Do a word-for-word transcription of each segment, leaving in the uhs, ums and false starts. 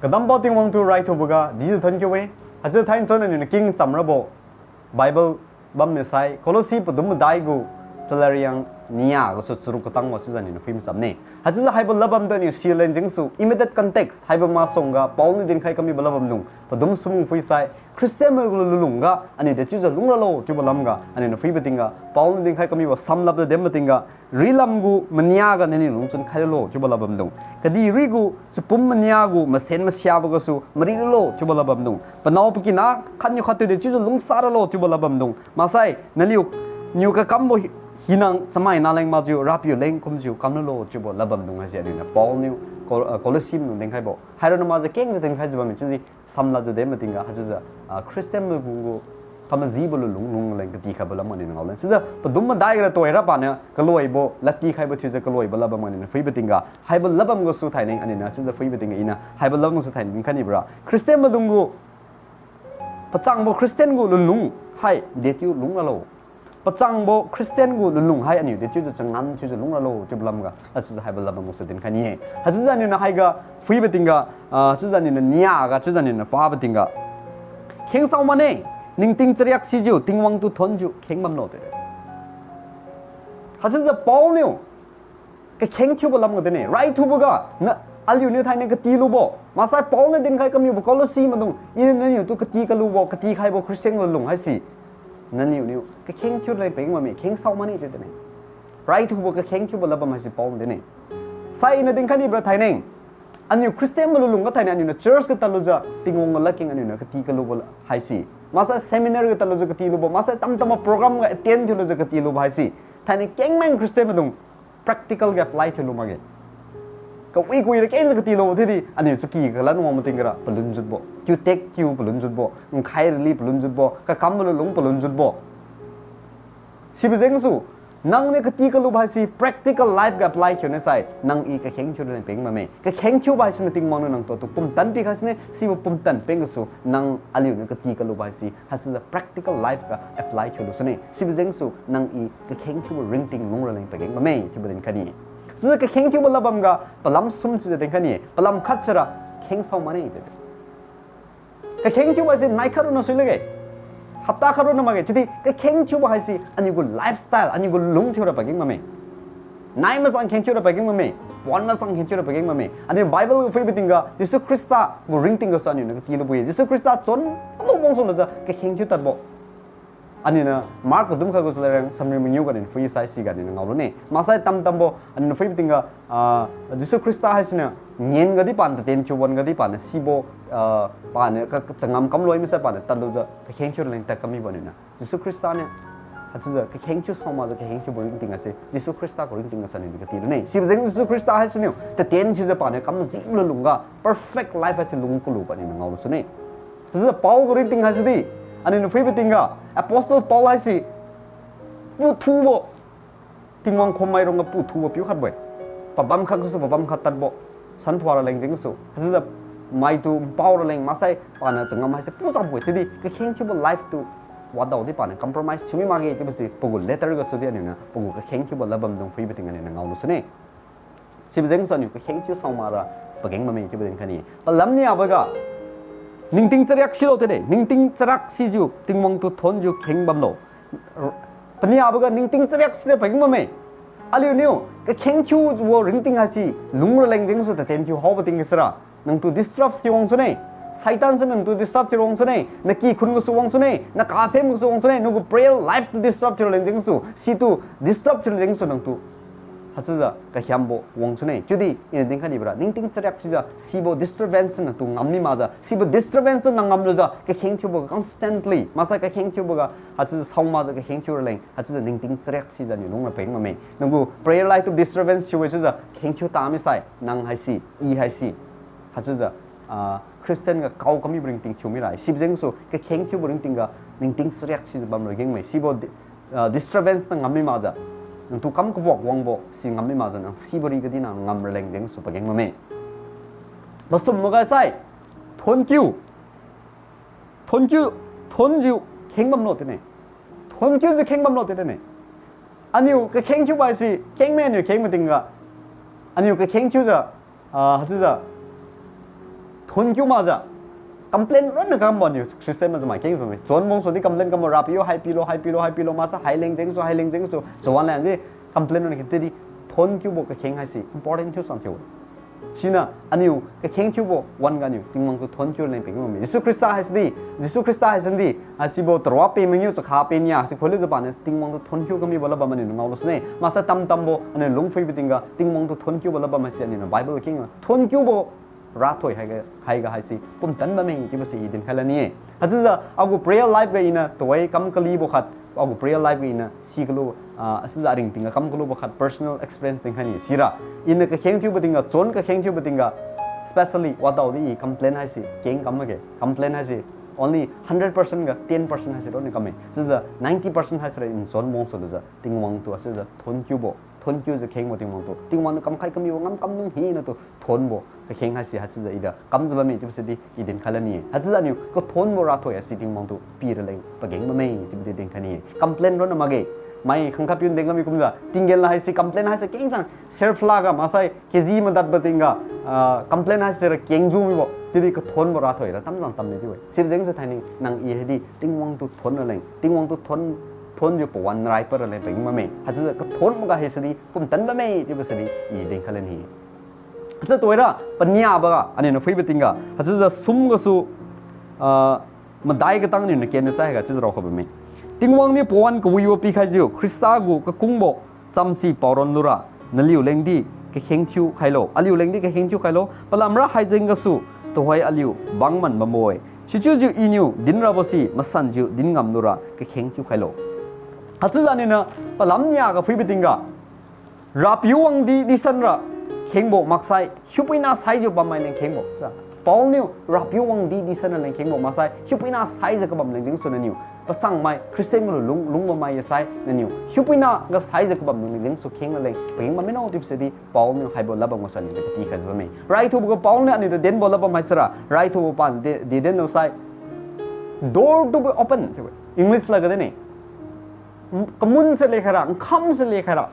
Kadambo Tingwang tu raithuboga dijiu thonkiu-e. Haichiujiu thainai chun aniu niu king chamrabo Bible bammi sai, Kolosi padum madai gu chalariang nia gasu charuk katangbo chiujiu aniu niu phui machamne. Haichiujiu haibo ladbam tu aniu sileng jengsu immediate context haibo masuangga Paul niu dinkhai kamibo ladbamdung padum sum phui sai, Christian mai gu lulungga aniu dechiujiu lungralo chiubo lamga aniu niu phuibo tingga, Paul niu dinkhai kamibo samlapjiu dinbo tingga, rilam gu mania ga naniu lungchun khailo chiubo ladbamdung. Kadihpiri gu chapum mania gu masen masiabo gasu marilo chiubo ladbamdung. Panao pakina khatniu khattu dechiujiu lungsaralo chiubo ladbamdung. Maksai naliu niu kakambo hi-, hinang chamai naleng makjiu Rapiu leng kumjiu kamlulo chiubo ladbamdung haise aliuniu Paul niu Kol-, ah, Kolosi maidung dinkhaibo. Haironna makjiu kengjiu dinkhaijiu bamme chiudi samlapjiu dinbo tingga haichiujiu, ah, Christian mai gu gu kamajibo lulung lungleng katikhaibo lam aniu ngaoleng. Chiujiu padum madai gara tuhoira paniu kaloibo ladtikhaibo thiujiu kaloibo ladbam aniu niu phuibo tingga, haibo ladbam gasu thainai aniu niu chiujiu phuibo tingga iniu haibo ladbam gasu thainai dinkhai nibora, Christian maidung gu, pachangbo Christian gu lulung hai dechiu lungralo. Pachangbo Christian gu lulung hai aniu dechiujiu changam thiujiu lungralo chiubo lamga haichiujiu haibo ladbam gasu dinkhai ni-e. Haichiujiu aniu niu haiga phuibo tingga, ah, chiujiu aniu niu niaga chiujiu aniu niu pabo tingga, kheng sao mane, ningting chariak sijiu Tingwang tu thonjiu kheng bamlo de. Haichiujiu Paul niu kakheng thiubo lamga dine, raithuboga, na, aliuniu thainai katilubo. Maksai Paul niu dinkhai kamibo Kolosi maidung, iniu naniu tu kati kalubo, katikhaibo Christian lulung haise naliuniu kakheng thiu leng pageng bamme, kheng sao mane chiu dine. Raithubo kakheng thiubo ladbam haise Paul dine. Sai iniu dinkhai nibora thainai, aniu Christian mai lulungga thainai aniu niu church ga tadlujiu Tingwang gu ladkeng aniu niu kati kalubo haise, maksai seminar ga tadlujiu katilubo, maksai tamtambo program ga attend thiulujiu katilubo haise, thainai kengmeng Christian maidung practical ga apply thiulu makge. Kawi kuira kengjiu katilubo thiudi aniu chaky kalan wang mating gara palun jutbo, kiu tek thiu palun jutbo, nkhai rili palun jutbo, kakam malulung palun jutbo. Sibo jengsu, nangniu kati kalubo haise practical life ga apply thiune sai nang i kakheng thiu leng pageng bamme. Kakheng thiubo haisiniu Tingwang niu nangtu atu pumtan pikhai sune, sibo pumtan peng gasu nang aliuniu kati kalubo haise haichiujiu practical life ga apply thiulu sune. Sibo jengsu nang i kakheng thiubo ringting lungraleng pageng bamme chiubo dinkhai ni. Chiujiu kakheng thiubo ladbamga palam sum chiujiu dinkhai ni. Palam khat sira kheng sao mane chiu-e. Kakheng thiubo haise nai khat ronna sui lakge. Hapta khat ronna makge. Chiudi kakheng thiubo haise aniu gu lifestyle, aniu gu lung thiura pageng bamme. Nai machang kheng thiura pageng bamme. Pon machang kheng thiura pageng bamme. Aniu Bible ga phuibo tingga Jesu Khrista gu ringting gasu aniu niu katilubo-e. Jesu Khrista chun kalu bangsu lujiu kakheng thiu tadbo. Aniu niu Mark padum khat gu chalariang samri mangiu ga aniu niu phui sai siga aniu niu ngaolu ne. Maksai tamtambo aniu niu phuibo tingga, ah, Jesu Khrista haisiniu ngen gadi pan tatien thiu wan gadi paniu sibo, ah, paniu ka, kachangam kamloi misai paniu tadlujiu kakheng thiu leng tad kamibo aniu niu Jesu Khrista niu haichiujiu kakheng thiu sao makjiu kakheng thiubo ringting ase Jesu Khrista gu ringting gasu aniu niu katilu ne. Sibo jeng Jesu Khrista haisiniu tatien thiujiu paniu kamjibo lulungga perfect life haise lung kalubo aniu niu ngaolu sune. Haichiujiu Paul gu ringting haisidi aniu niu phuibo tingga Apostle Paul haise puthubo, Tingwang khummai rongga puthubo piu khatbo-e. Pabam khat gasu pabam khat tadbo, santhua raleng jengsu. Haichiujiu maitu npao raleng maksai paniu changam haise puchangbo-e. Chiudi kakheng thiubo life tu wadaodi paniu compromise thiumi makge chiubose pagu letter gasudi aniu niu pagu kakheng thiubo ladbamdung phuibo tingga aniu niu ngaolu sune. Sibo jengsu aniu kakheng thiu sao makra pageng bamme chiubo dinkhai ni. Palam niaboga ningting chariak silo tide, ningting chariak sijiu Tingwang tu thonjiu kheng bamlo. Paniaboga ningting chariak sira pageng bamme. Aliuniu kakheng thiubo ringting haise lungraleng jengsu tatien thiu haobo tingga sira nangtu disturb thiu wang sune. Satan si nangtu disturb thiu wang sune. Nakikhun gasu wang sune. Nakaphem gasu wang sune. Nagu prayer life tu disturb thiu raleng jengsu, situ disturb thiu raleng jengsu nangtu haichiujiu kahiambo wang sune. Chiudi iniu dinkhai nibora ningting chariak sijiu sibo disturbance nangtu ngammi makjiu, sibo disturbance tu nang ngamlujiu kakheng thiubo constantly maksai kakheng thiuboga haichiujiu sao makjiu kakheng thiu raleng haichiujiu ningting chariak sijiu niu lungra pageng bamme. Nanggu prayer life tu disturbance thiu-e chiujiu kakheng thiu tami sai nang haise, i haise haichiujiu, ah, Christian ga kao kamibo ringting thiu mira-e. Sibo jengsu kakheng thiubo ringting ga ningting chariak sijiu bamra gengme. Sibo di-, ah, disturbance na ngammi makjiu, nangtu kam kabuak wangbo si ngammi makjiu nang sibo ri gadi nang ngamraleng jengsu pageng bamme. Pasum maga sai thonkiu, thonkiu, thonjiu kheng bamlo tine. Thonkiujiu kheng bamlo tine. Aniu kakheng thiubo haise kengme, aniu kheng matingga aniu kakheng thiujiu, ah, haichiujiu Thonkiu makjiu. Complain ronna kambo niu Christian majamai kengjiu bamme. Chon mong su di complain kambo, Rapiu hai pilo, hai pilo, hai pilo, maksai hai leng jengsu, hai leng jengsu, chawan leng di complain ronna kintidi. Thonkiubo kakheng haise important thiu sang thiu. Siniu aniu kakheng thiubo wan-ga niu Tingwang tu thonkiu leng pageng bamme. Jesu Khrista haise di, Jesu Khrista haise di, asibo tarua pe mangiu chakha pe nia, si kholijiu paniu Tingwang tu thonkiu kamibo ladbam aniu ngaolu sune. Maksai tamtambo aniu lungphuibo tingga Tingwang tu thonkiubo ladbam haise aniu Bible kengga thonkiubo rathoi haiga, haiga haise pumtan bamme chiubo si i dinkhai lani-e. Haichiujiu agu prayer life ga iniu tuhoi kam kalibo khat, agu prayer life ga iniu si kalu, ah, asijiu aringtingga kam kalubo khat personal experience dinkhai ni sira. Iniu kakheng thiubo tingga, chon kakheng thiubo tingga, especially wadaodi i complain haise keng kam makge. Complain haise only hundred percent ga ten percent haise ronna kamme. Chiujiu ninety percent haisera i chon mong su lujiu Tingwang tu asijiu thonkiubo, thonkiujiu khengbo Tingwang tu. Tingwang niu kamkhai kamibo ngamkam dung hinatu thonbo kakheng haise haichiujiu ida kamjiu bamme chiubo si di i dinkhai lani-e. Haichiujiu aniu kathonbo rathoi haise Tingwang tu pi raleng pageng bamme chiubo di dinkhai ni-e. Complain ronna makge. Mai khangkhat piu deng kami kumjiu tinggen la haise complain haise kengtang self laga maksai KG madatbo tingga, ah, complain haisera kengjiu mibo. Chiudi kathonbo rathoi ra tamjang tamme chiu-e. Sibo jengsu thainai nang i haidi Tingwang tu thon raleng, Tingwang tu thon, thonjiu pawan rai pa raleng pageng bamme. Haichiujiu kathonboga haise di pumtan bamme chiubo si di i dinkhai lani-e. Haichiujiu tuhoira paniaboga aniu niu phuibo tingga, haichiujiu sum gasu, ah, madai katang niu niu ken niu chaiga chiujiu raokhai bamme. Tingwang niu pawan kawibo pikhaijiu Khrista gu kakungbo chamsi paoron lura, naliu lengdi kakheng thiu khailo, aliu lengdi kakheng thiu khailo, palamra haijeng gasu tuhoi aliu bangman bambo-e. Sichiujiu iniu dinrabo si masanjiu din ngam lura kakheng thiu khailo. Haichiujiu aniu niu palam niaga phuibo tingga, Rapiu wangdi disanra khengbo maksai hiupuina saijiu bammai leng khengbo. Sa, Paul niu Rapiu wangdi disanra leng khengbo maksai hiupuina saijiu kabam leng jengsu naniu pachangmai Christian galu lung, lungbammai sai naniu hiupuina ga saijiu kabam leng jengsu kheng raleng pageng bamme no chiubo si di Paul niu haibo ladbam gasu aniu katikhaijiu bamme. Raithuboga Paul niu aniu tu denbo ladbam haisera, raithubo pan de, de den lo sai, door to be open. English laga dinne. Kamun se lekhaira, nkham se lekhaira.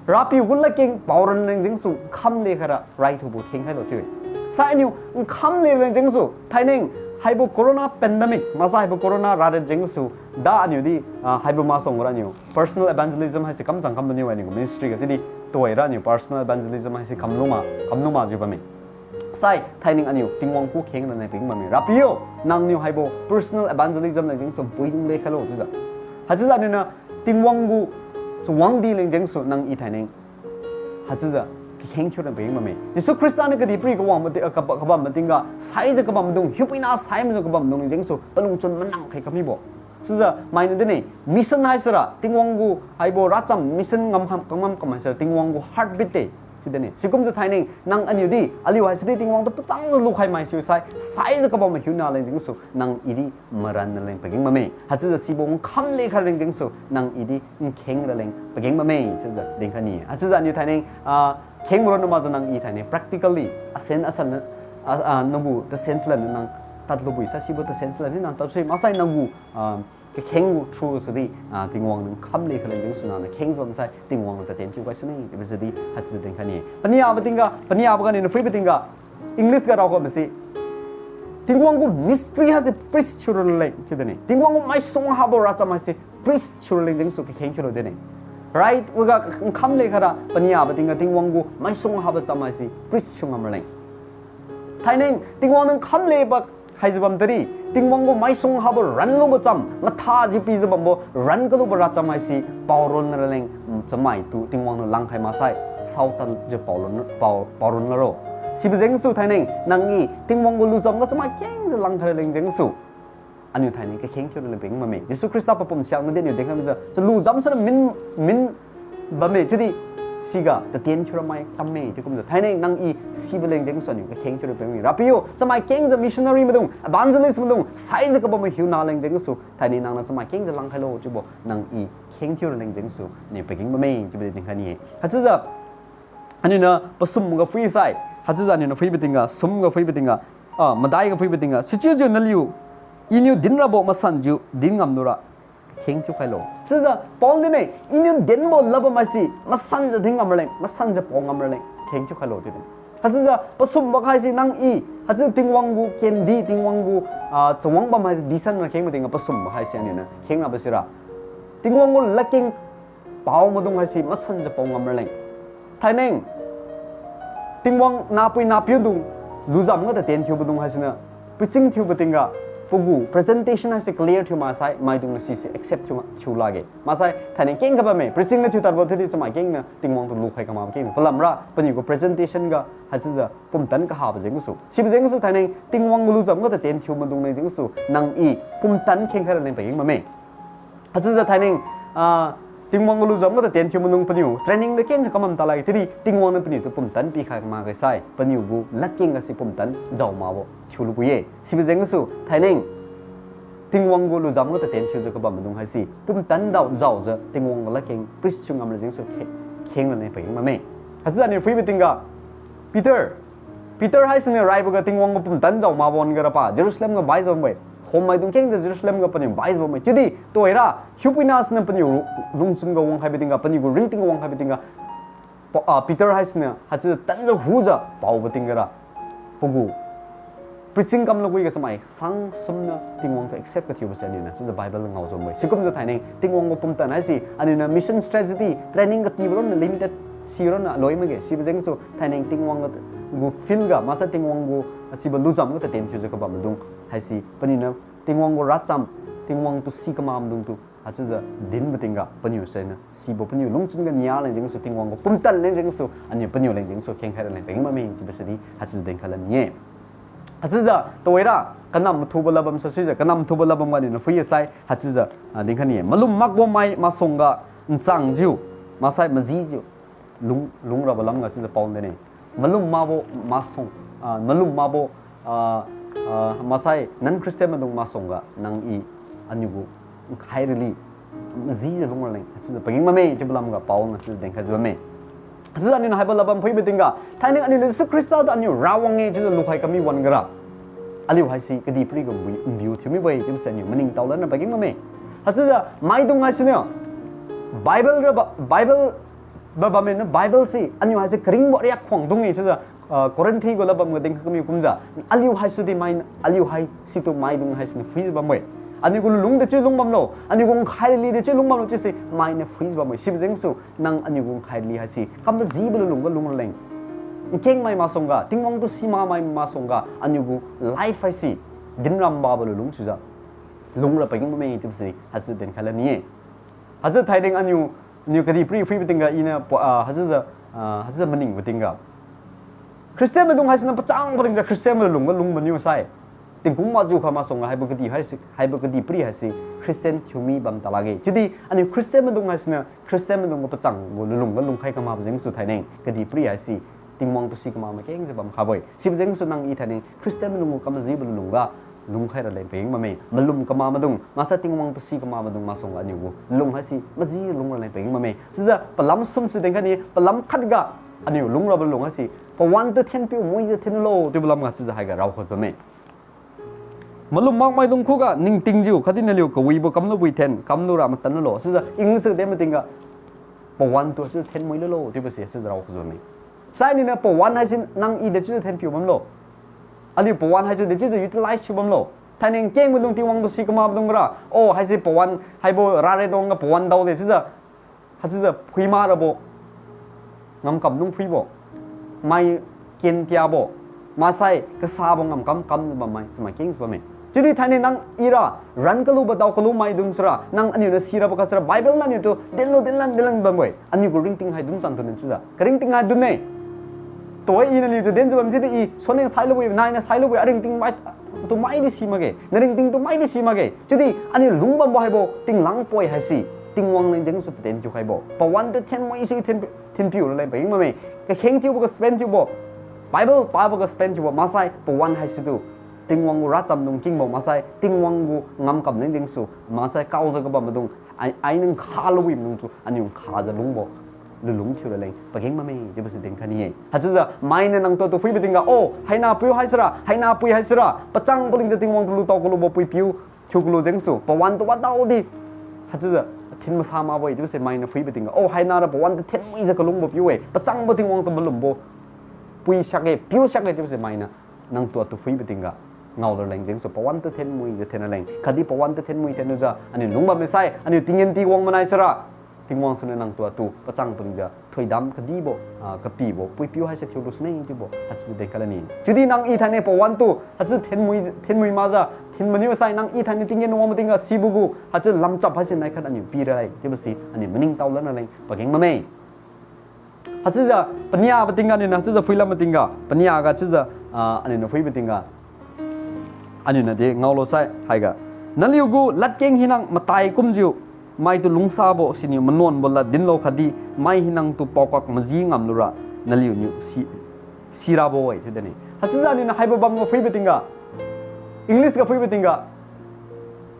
Rapiu gu ladkeng paoran leng jengsu nkham lekhaira raithubo kheng khailo chiu-e. Sai aniu nkham le leng jengsu thainai haibo corona pandemic maksai haibo corona raden jengsu da aniu di, ah, haibo masuang ra aniu personal evangelism haise kamchang kam maniu aniu ministry ga chiudi tuhoira aniu personal evangelism haise kamlu ma, kamlu majiu bamme. Sai thainai aniu Tingwang ku kheng raleng pageng bamme. Rapiu, nangniu haibo personal evangelism leng jengsu puidung lekhailo chiujiu. Haichiujiu aniu niu Tingwang gu chawangdi leng jengsu nang i thainai haichiujiu kakheng thiu raleng pageng bamme. Jesu Khrista niu kadihpiri kawang mati, ah, kaba, kabam matingga saijiu kabamdung, hiupuina saimajiu kabamdung leng jengsu palungchun manang khai kamibo. Chiujiu mainiu dinne, mission haisera Tingwang gu haibo racham mission ngam ham, kamngam kam haisera Tingwang gu heartbeat de. Chiu dinne. Sikumjiu thainai nang aniu di aliu haise di Tingwang tu pachangjiu lukhai mai chiu sai, saijiu kabam hiuna leng jengsu nang i di maran raleng pageng bamme. Haichiujiu sibo nkham lekhai leng jengsu nang i di nkheng raleng pageng bamme chiujiu dinkhai ni-e. Haichiujiu aniu thainai, ah, kheng maron na makjiu nang i thainai practically asen asan, ah, ah, nagu tasen salan nang tadlubo sai sibo tasen salan nang tadsui maksai nagu, ah, kakheng gu through sudi, ah, Tingwang niu nkham lekhai leng jengsu nangniu khengjiu bam sai Tingwang niu tatien thiu khai sune chiubo si di haichiujiu dinkhai ni-e. Paniabo tingga, paniaboga aniu niu phuibo tingga English ga raokhai bamse, Tingwang gu mystery haise preach thiu raleng chiu dinne. Tingwang gu maisuang habo racham haise preach thiu raleng jengsu kakheng thiulo dinne. Raithuboga nkham lekhaira paniabo tingga Tingwang gu maisuang habo cham haise preach thiu ngam raleng. Thainai Tingwang niu nkham leba khaijiu bam tadi, Tingwang gu maisuang habo ranlubo cham, mathajiu pijiu bambo ran kalubo racham haise paoron raleng, mm, chamaitu Tingwang niu langkhai maksai saotadjiu paoron, pao, paoron laro. Sibo jengsu thainai nang i Tingwang gu lucham ga chamai kengjiu langkhai raleng jengsu aniu thainai kakheng thiu raleng pageng bamme. Jesu Khrista papum siakna di aniu dinkhai majiu chalu jam sara min, min bamme chiudi siga tatien thiura mai tamme chiu kumjiu thainai nang i sibo leng jengsu aniu kakheng thiura pageng bamme. Rapiu, chamai kengjiu missionary maidung, evangelist maidung saijiu kabam hiuna leng jengsu thainai nangniu chamai kengjiu langkhailo chiubo nang i kheng thiura leng jengsu aniu pageng bamme chiubo di dinkhai ni-e. Haichiujiu aniu niu pasum ga phui sai, haichiujiu aniu niu phuibo tingga, sum ga phuibo tingga, ah, madai ga phuibo tingga, sichiujiu naliu iniu din rabo masanjiu din ngam lura kheng thiu khailo. Chiujiu Paul dinne, iniu dinbo ladbam haise masanjiu din ngam raleng, masanjiu pao ngam raleng kheng thiu khailo chiu din. Haichiujiu pasum mak haise nang i Haichiu Tingwang gu kendi, Tingwang gu, ah, chawang bam haise disan ra kheng mating ga pasum haise aniu niu kheng rabo sira, Tingwang gu ladkeng pao maidung haise masanjiu pao ngam raleng. Thaineng, Tingwang nahpui nahpiu dung, luzam ga tatien thiu maidung haisiniu, preaching thiubo tingga, pagu presentation haise clear thiu maksai, maidung niu sise accept thiu, thiu lakge. Maksai, thaineng keng kabamme, preaching niu thiu tadbo thiudi chamai kengniu Tingwang tu lukhai kama keng. Palamra, paniu gu presentation ga, haichiujiu pumtan kahabo jeng gasu. Sibo jeng gasu thaineng, Tingwang gu luzam ga tatien thiu maidung leng jeng gasu, nang i pumtan kheng khai raleng pageng bamme. Haichiujiu thaineng, ah, Tingwang gu luzam ga tatien thiu maidung paniu training de kengjiu kamam talakge, chiudi Tingwang niu paniu tu pumtan pikhai kama khai sai, paniu gu ladkeng gasi pumtan jao makbo thiu lubo ye. Sibo jeng gasu thaineng, Tingwang gu luzam ga tatien thiujiu kabam maidung haise pumtan dao jaojiu Tingwang gu ladkeng preach thiu ngam ra jeng gasu khe-, kheng raleng pageng bamme. Haichiujiu aniu phuibo tingga, Peter, Peter haisiniu raiboga Tingwang gu pumtan jao mabo wan-ga rapa Jerusalem ga baijiu bamme. Khommaidung kengjiu Jerusalem ga paniu baijiu bamme. Chiudi tuhoira, hiupuina siniu paniu lungchun ga wangkhaibo tingga, paniu gu ringting ga wangkhaibo tingga, pa-, ah, Peter haisiniu haichiujiu tanjiu hujiu paobo tingga ra, pagu preaching kam lukui ga chamai sang sumniu Tingwang tu accept kathiubo se aniu niu chiujiu Bible ngaojiu bamme. Sikumjiu thaineng Tingwang gu pumtan haise aniu niu mission strategy training katibo ronna limited si ronna loi makge. Sibo jeng gasu thaineng Tingwang gu field ga maksai Tingwang gu sibo luzam ga tatien thiujiu kabam maidung haise paniu niu Tingwang gu racham, Tingwang tu si kama maidung tu haichiujiu dinbo tingga paniu sainiu sibo paniu lungchun ga nia leng jeng gasu Tingwang gu pumtan leng jeng gasu aniu paniu leng jeng gasu kheng khai raleng pageng bamme chiubo sidi haichiujiu dinkhai lani ye. Haichiujiu tuhoira, kanam mathubo ladbam sasuijiu, kanam mathubo ladbam ga aniu niu phui sai, haichiujiu, ah, dinkhai ni ye. Malum makbo mai masuangga nchangjiu, maksai majijiu lung, lungrabo lamga chiujiu pao dine. Malum makbo masuang, ah, malum makbo, ah, ah, maksai non-Christian maidung masuangga nang i aniu gu nkhai rali majijiu lung raleng haichiujiu pageng bamme chiubo lamga pao niu chiujiu dinkhaijiu bamme. Haichiujiu aniu niu haibo ladbam phuibo tingga, thaineng aniu niu Jesu Khrista tu aniu Rawang-e chiujiu lukhai kami wan-ga ra, aliu haise kadihpiri gu nbiu, nbiu thiu mibo-e chiubo se aniu maningtao lanra pageng bamme. Haichiujiu maidung haisiniu Bible raba, Bible ba bamme niu Bible se aniu haise karingbo riak khuangdung-e chiujiu, ah, Corinth gu ladbam ga dinkhai kami kumjiu, aliu haisidi mai, aliu haisitu maidung haisiniu phuijiu bamme. Aniu gu lulung dechiu lung bamlo, aniu gu nkhai rali dechiu lung bamlo chiuse mainiu phuijiu bamme. Sibo jeng gasu nang aniu gu nkhai rali haise kam majibo lulung ga lung raleng, nkengmai masuangga, Tingwang tu simak mai masuangga aniu gu life haise dinrambabo lulung chiujiu lungra pageng bamme chiubo se haichiujiu dinkhai lani ye. Haichiujiu thaineng aniu, aniu kadihpiri phuibo tingga iniu pa, ah, haichiujiu, ah, haichiujiu maningbo tingga, Christian maidung haisiniu pachang palingjiu Christian mai lulung ga lungbo niu sai, tingkum makjiu kha masuangga haibo kadih haise, haibo kadihpiri haise Christian thiumi bam talakge. Chiudi aniu Christian maidung haisiniu Christian maidung gu pachang gu lulung ga lungkhai kamabo jeng gasu thaineng kadihpiri haise Tingwang tu si kama mai kengjiu bam khabo-e. Sibo jeng gasu nang i thaineng Christian maidung gu kam majibo lulung ga lungkhai raleng pageng bamme. Malum kama maidung, maksai Tingwang tu si kama maidung masuangga aniu gu lung haise maji lung raleng pageng bamme. Chiujiu palam sum si dinkhai ni, palam khat ga aniu lungrabo lung haise, pawan tu thenpiu muijiu thenlo chiubo lamga chiujiu haiga raokhai bamme. Malum makmaidung khuga ningtingjiu khatdi naliu kawibo kamlubui then kamlura matan lulo. Chiujiu English ga dinbo tingga, pawan tu chiujiu thenmui lulo chiubo se chiujiu raokhai bamme. Sai aniu niu pawan haise nang i dechiujiu thenpiu bamlo, aliu pawan haichiu dechiujiu utilize thiu bamlo. Thaineng nkeng maidung Tingwang tu si kama maidung ra, o, haise pawan haibo rare dongga pawan daode chiujiu, haichiujiu phuima rabo, ngamkam dung phuibo, mai ken tiabo, maksai kasabo ngamkam kam bammai chamai kengjiu bamme. Chiudi thaineng nang ira ran kalubo dao kalu maidung sira, nang aniu niu sirabo kasira Bible niu aniu tu dinlo dinlan dinlan bambo-e. Aniu gu ringting haidun chan tune chiujiu karingting haidun-e. Tuhoira iniu tu dinjiu bam chiudi i soniu sailubo-e, nainiu sailubo-e, aringting mai tu maidi si makge, naringting tu maidi si makge. Chiudi aniu lung bambo haibo tinglang poi haise Tingwang leng jeng gasu tatien thiukhaibo, pawan tu thenmui si then, thenpiu raleng pageng bamme. Kakheng thiubo ga spend thiubo, Bible pabo ga spend thiubo, maksai pawan haisitu Tingwang gu racham dung kingbo, maksai Tingwang gu ngamkam leng jeng gasu, maksai kaojiu kabam maidung, ai, ai nang khalu wi maidung tu aniu khajiu lungbo lulung thiu raleng pageng bamme chiubo se dinkhai ni ye. Haichiujiu mainiu nangtu tu phuibo tingga, o, hainah piu haisira, hainah pui haisira pachang palingjiu Tingwang tu lutao kalubo puipiu thiu kalu jeng gasu pawan tu wadaodi, haichiujiu thin masa makbo-e chiubo se mainiu phuibo tingga, o, hainah ra pawan tu thenmuijiu kalungbo piu-e, pachangbo Tingwang tu malumbo pui siakge, piu siakge chiubo se mainiu nangtu atu phuibo tingga ngaolaleng jengsu pawan tu thenmui jiu thenleng. Khatdi pawan tu thenmui thenlujiu aniu lungbamme sai, aniu tinggen ti wang manai sira, Tingwang siniu nangtu atu pachang palijiu thoidam kadibo, ah, kapibo puipiu haise thiulu sune chiubo haichiujiu denkhalan-e. Chiudi nang i thainai pawan tu haichiu thenmui, thenmui makjiu thenmaniu sai nang i thainai tinggen wangbo tingga sibo gu haichiu lamchap haise naikhat aniu pira chiubo si aniu maningtao lanraleng pageng bamme. Haichiujiu paniabo tingga aniuniu haichiujiu phuilambo tingga, paniaga chiujiu, ah, aniuniu phuibo tingga, aniuniu di ngaolo sai haiga, naliu gu ladkeng hinang matai kumjiu maitu lungsabo siniu manuanbo lad dinlo khatdi mai hinangtu paokak maji ngamlura naliuniu si, sirabo-e chiu dinne. Haichiujiu aniuniu haibo bamga phuibo tingga, English ga phuibo tingga,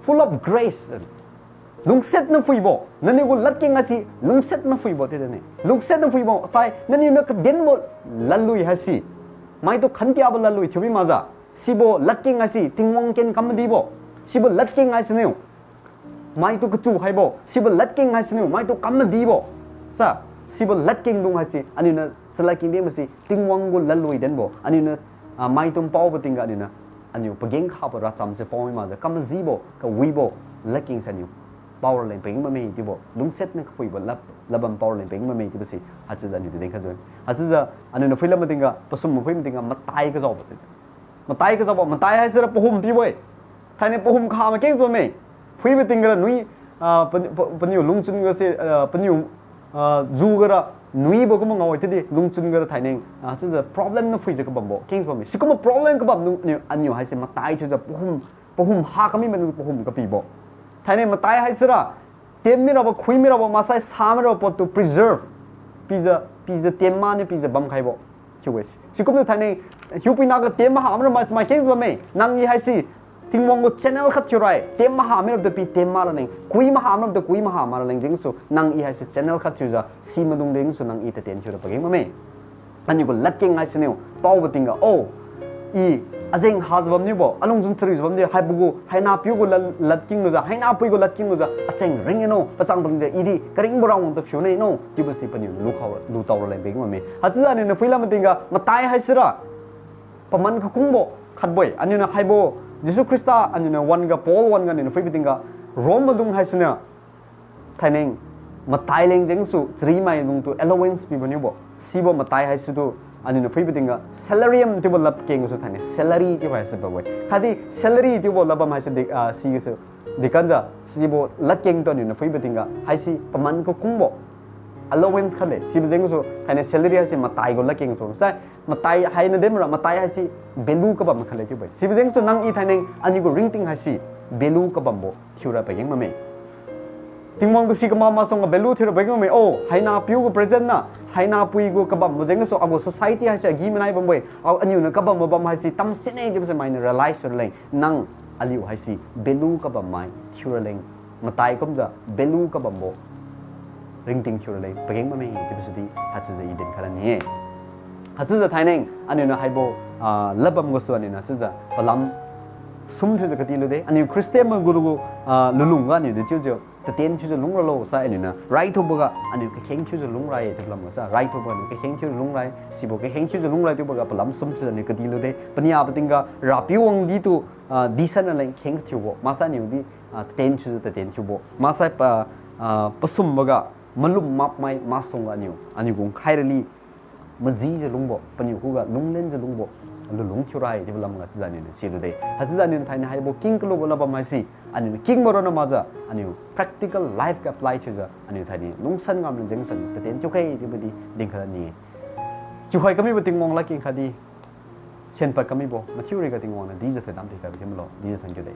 full of grace. Lungsiatna phuibo, naliu gu ladkeng haise lungsiatna phuibo chiu dinne. Lungsiatna phuibo sai naliuniu kadenbo ladlui haise, maitu khantiabo ladlui thiumi makjiu, sibo ladkeng haise Tingwang ken kam madibo. Sibo ladkeng haisiniu maitu kachu khaibo, sibo ladkeng haisiniu maitu kam madibo. Sa, sibo ladkeng dung haise aniuniu chaladkeng dinbose Tingwang gu ladlui denbo, aniuniu, ah, maitu paobo tingga aniuniu, aniu pageng khabo racham se paomi makjiu kam majibo, kawibo ladkeng sai aniu paoraleng pageng bamme chiubo, lungsiatna kaphuibo lad, ladbam paoraleng pageng bamme chiubo si haichiujiu aniu denkha jiu. Haichiujiu aniuniu phuilambo tingga, pasum phuibo tingga matai kajaobo, matai kajaobo, matai haisira pahum pibo-e. Thainai pahum kha makeng jiu bamme. Phuibo tingga ra nui, ah, pa, pa, paniu lungchun ga se, ah, paniu, ah, ju ga ra nuibo kumbo ngao-e chiudi lungchun ga ra thainai, ah, chiujiu problem na phuijiu kabambo keng jiu bamme. Sikumbo problem kabamdung aniu, aniu haise matai thiujiu pahum, pahum ha kami manu pahum kapibo. Thainai matai haisira tiem mirabo, khui mirabo, maksai sa mirabo pot tu preserve pijiu, pijiu tiem maniu pijiu bamkhaibo chiu-e. Sikumjiu thainai hiupuina ga tiem maha mira mai, mai keng jiu bamme. Nang i haise Tingwang gu channel khat thiura-e. Tiem maha mirabo tu pi tiem maraleng, kui maha mirabo tu kui maha maraleng jengsu nang i haise channel khat thiujiu si maidung dengsu nang i tatien thiura pageng bamme. Aniu gu ladkeng haisiniu paobo tingga, oh, i ajeng hajiu bamniubo, alungchun charijiu bamniu, haibo gu hainapiu gu lad, ladkeng lujiu, hainapui gu ladkeng lujiu acheng ring-e no, pachang palijiu i di karingbo Rawang tu phiune no chiubo si paniu lukhao, lutao raleng pageng bamme. Haichiujiu aniuniu phuilambo tingga matai haisira paman kakungbo khatbo-e. Aniuniu haibo Jesu Khrista aniuniu wan-ga, Paul wan-ga aniuniu phuibo tingga, Rome maidung haisiniu thainai matai leng jengsu chari maidung tu allowance pibo niubo. Sibo matai haisitu aniuniu phuibo tingga salarium chiubo ladkeng gasu thainai salary chiubo haise babo-e. Khatdi salary chiubo ladbam haise di, ah, sigasu dekamjiu sibo ladkeng tu aniuniu phuibo tingga haise paman kakungbo allowance khatle. Sibo jengsu thainai salary haise matai gu ladkeng gasu sai matai haina dimra matai haise value kabam khatle chiubo-e. Sibo jengsu nang i thainai aniu gu ringting haise value kabambo thiura pageng bamme. Tingwang tu si kama masuangga value thiura pageng bamme. Oh, hainapiu gu present na, hainapui gu kabambo jengsu agu society haise agi-manai bambo-e. Au, aniuniu kabambo bam haise tamsinne chiubose mainiu realize thiuraleng nang aliu haise value kabammai thiuraleng, matai kumjiu value kabambo ringting thiuraleng pageng bamme chiubose di haichiujiu i dinkhalan ni-e. Haichiujiu thainai aniuniu haibo, ah, ladbam gasu aniuniu haichiujiu palam sum thiujiu katilude. Aniu Christian mai gu lugu, ah, lulungga aniu di chiujiu tatien thiujiu lungralo sai aniuniu raithuboga aniu kakheng thiujiu lungrai chiu palam ga sa. Raithuboga aniu kakheng thiujiu lungrai, sibo kakheng thiujiu lungrai chiuboga palam sum thiujiu aniu katilude. Paniabo tingga Rapiu wangdi tu, ah, disan raleng kheng kathiubo maksai aniu di, ah, tatien thiujiu tatien thiubo maksai pa, ah, pasumboga malum makmai masuangga aniu, aniu gu khai rali majijiu lungbo, paniu khuga lunglenjiu lungbo lulung thiurai chiubo lamga chiujiu aniuniu silude. Haichiujiu aniuniu thainai haibo king kalubo ladbam haise aniuniu kingbo ronna makjiu aniu practical life ga apply thiujiu aniu thainai lungsan ngam leng jengsu aniu tatien thiukhai chiubo di dinkhalan ni-e. Chiukhai kamibo Tingwang ladkeng khatdi senpad kamibo mathiu riga Tingwang niu dijiu thoidam pikhaibo thiu malo, dijiu thank you de.